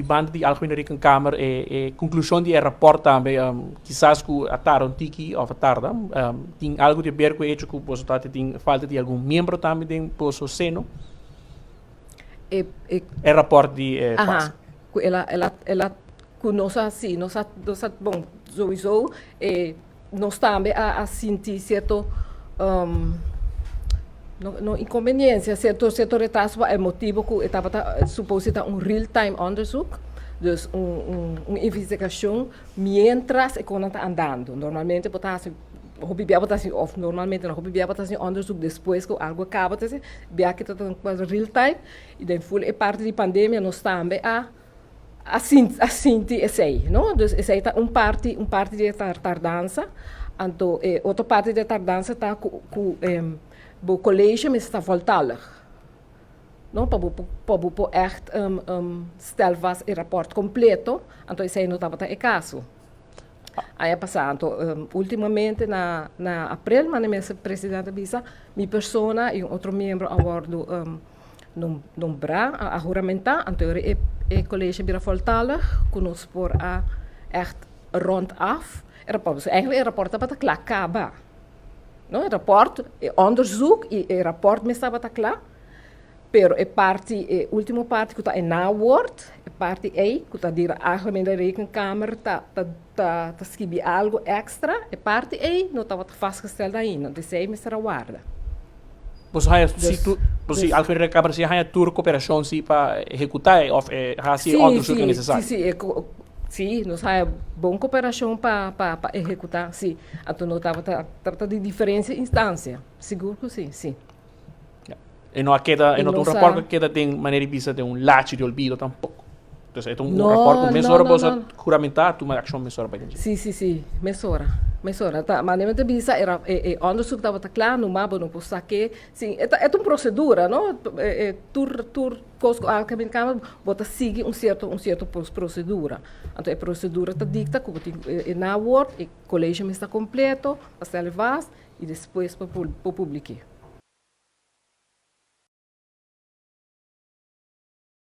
Di banda di Algemene Rekenkamer e e konklushon di e rapòrt tambe kisas ku a tarda un tiki òf a tarda tin algu di ber ku e echo ku boso ta tin falta di algun miembro tambe den boso seno? E e E rapòrt di e fase. Ku el a el a el a ku nos a si nos a nos a bon souiso e nos tambe a a sinti sierto no no inconveniencia sierto sierto retraso pa e motibo ku e tabata supose ta un real time onderzoek dus un un un investigacion mientras e konan ta andando normalmente bo ta hasi hopi bia bo ta hasi of normalmente no hopi bia bo ta hasi onderzoek despues ku algo a kaba ta hasi bia ki ta real time i den ful e parti di pandemia nos tambe a a sinti a sinti esei no dus esei ta un parti un parti di e tardansa anto e otro parti di e tardansa ta ku ku bo colegio mester ta voltallig no pa bo pa bo por ègt stel vast e rapòrt kompleto anto esei no tabata e kaso aña pasá anto ultimamente na na aprel mane mester presidente a bisa mi persona i un otro miembro a wòrdu Nombrá, a huramentá, anto ora e e colegio a bira voltallig ku nos por a ègt rond af e rapòrt. Pasobra eigenlijk e rapòrt tabata kla kaba, no? E rapòrt, e onderzoek i e rapòrt mes tabata kla, pero e parti, e ultimo parti ku ta e nawoord, e parti ei ku ta di Algemene Rekenkamer ta ta ta ta skibi algu èkstra, e parti ei no tabata vastgesteld ainda, desei mester a warda. Boso haya si tur, boso si Algemene Rekenkamer si haya tur koperashon si pa ehekutá e òf e hasi e onderzoek e nesesario? Si, si, si, nos haya bon koperashon pa pa pa ehekutá, si. Anto no tabata tabata di diferensia instansia, sigur ku si, si. Ya. E no a keda, e no ta un rapòrt ku a keda den manera di bisa den un lachi di olvido tampoko. Entonces e ta un rapòrt ku mesora boso a huramentá tuma akshon mesora bai den dje. Si, si, si, mesora, mesora. Ta manera mi ta bisa e e e onderzoek tabata kla, numa bo no por sa ke, si e ta e ta un prosedura no, e tur tur kos ku Algemene Kamer bo ta sigui un sierto un sierto prosedura. Anto e prosedura ta dikta ku bo tin e nawoord, e kolegio mester ta kompleto pa stèl vast i despues pa por publik'é.